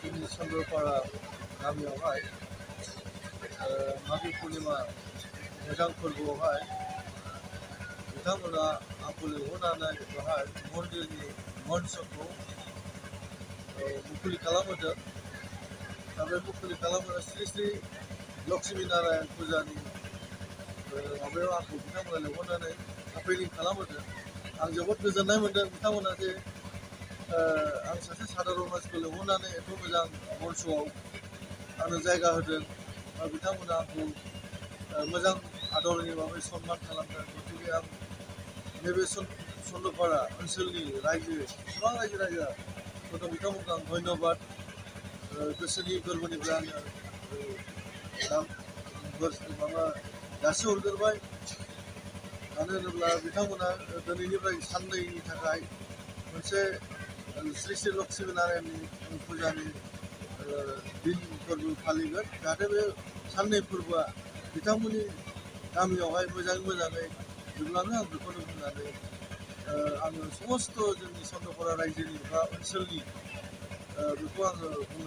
जोंनि चन्द्रपारा गामियावहाय मागो पुर्णिमा मोजां फोरबोआवहाय बिथांमोना आंखौ लिंहरनानै बेवहाय मन्दिरनि मन्सखौ मुखुलि खालामहोदों। दा बे मुखुलि खालामहोनाय श्री श्री लक्ष्मी नारायण फुजानि माबायाव आंखौ बिथांमोना लिंहरनानै अपेनिं खालामहोदों। आं जोबोद गोजोननाय मोन्दों बिथांमोना जे आं सासे सादारन मानसिखौ लिंहरनानै एथ' मोजां मन्चआव आंनो जायगा होदों बा बिथांमोना आंखौ मोजां आदरनि माबायै सनमान खालामदों। गतिके आं नैबे चन्द्रपारा ओनसोलनि रायजो गोबां रायजो राजाफोरखौ बिथांमोनखौ आं धन्यबाद गोसोनि गोरबोनिफ्राय आङो माबा जासिहरग्रोबाय। मानो होनोब्ला बिथांमोना दिनैनिफ्राय साननैनि थाखाय मोनसे श्री श्री लक्ष्मी नारायणनि फुजानि दिन फोरबो फालिगोन। जाहाथे बे साननै फोरबोआ बिथांमोननि गामियावहाय मोजाङै जोबलाङो। आं बेखौनो बुंनानै आङो समस्त जोंनि चन्द्रपारा रायजोनि बा ओनसोलनि बेखौ आङो बुंनानै